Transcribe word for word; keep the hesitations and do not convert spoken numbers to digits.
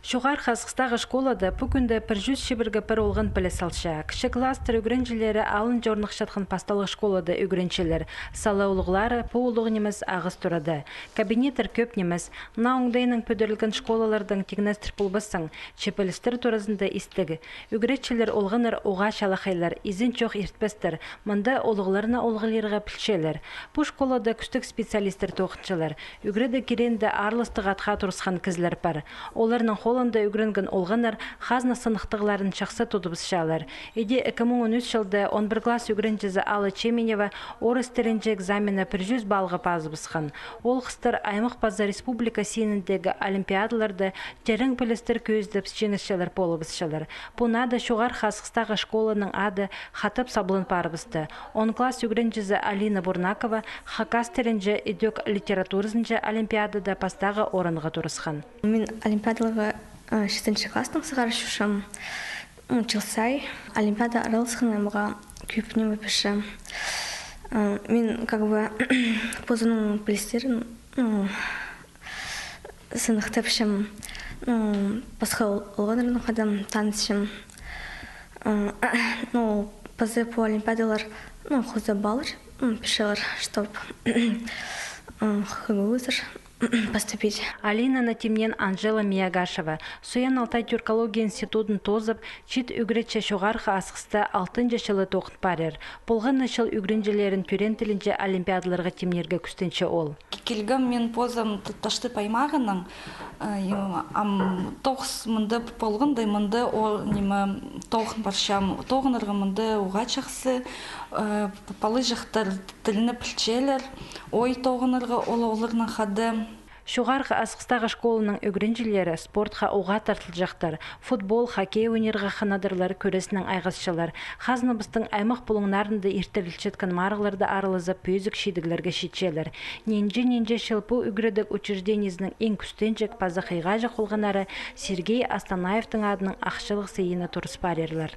Чоғархы Асхыстағы школада пу кӱнде пір чӱс чибіргі пір олған піліс алча. Кічіг класстар ӱгренҷілері алынҷа орныхчатхан пасталығ школада ӱгренчелер. Сала улуғлары пу улуғ нимес Ағыс турада. Кабинеттер кӧп нимес. Наа оңдайнаң пӱдірілген школалардаң тиңнестір полбассаң, че пілістер туразында истіг. Ӱгретчілер олғаннар уғаа чалахайлар, изен чох иртпестер, мында улуғларны олғалирға пілчелер. Пу школада кӱстіг специалисттер тоғынчалар. Ӱгредіг киреенде аарластығ атха турысхан кізілер пар. Оларның холында ӱгренген олғаннар хазна сыныхтағларын чахсы тудыбысчалар. Иди ікі муң он ӱс чылда он пір класс ӱгренҷізі Алла Чеменева орыс тілінҷе экзаменні пір чӱс баллға пазыбысхан. Ол хыстар аймах паза республика синіндегі олимпиадаларда терең пілістер кӧзідіп, чиңісчілер полыбысчалар. Пу наада Чоғархы Асхыстағы школаның ады хатап саблан парыбысты. Он класс ӱгренҷізі Алина Бурнакова хакас тілінҷе, идӧк литературазынҷа олимпиадада пастағы орынға турысхан. Мин олимпиадаларға, а, читінҷі класстаң сығара чӧрчем. М, чыл сай олимпиада араласханы мағаа кӧп ниме пирче. А, мин, как бы, позының пілістерін, ну, сыныхтапчам, ну, пасха ол-, олғаннарнаң хада танысчам. А, ну, паза пу олимпиадалар, ну, хоза баллар, м, пирчелер, чтоб, м, хығылызар поступить. Алинаны тимнеен Анжела Миягашева. Суян Алтай тюркология институдын тоозып, чиит ӱгретчі Чоғархы Асхыста алтынҷы чылы тоғын парир. Полған на чыл ӱгренҷілерін тӧреен тілінҷе олимпиадаларға тимнирге кӱстенче ол. Килгем мин позым Т-, Таштып аймағынаң, э, и, ам, тоғыс мында полғанда, мында о, ниме, тоғын парчам, тоғынарға мында уғаа чахсы, э, п-, палыҷахтар тілні пілчелер, ой тоғынарға ол, оларнаң хада. Чоғархы Асхыстағы школаның ӱгренҷілері спортха уғаа тартылҷахтар. Футбол, хоккей ойнирға хынадырлар, кӱреснең айғасчалар. Хазнабыстың аймах пулуңнарында иртірілчеткен марығларда аралазып, пӧзік чидіглерге читчелер. Нинҷе-нинҷе чыл пу ӱгредіг учреждениезінің иң кӱстенҷек паза хыйғаҷах олғаннары Сергей Астанаевтың адынаң ахчалығ сыйыны турыс парирлар.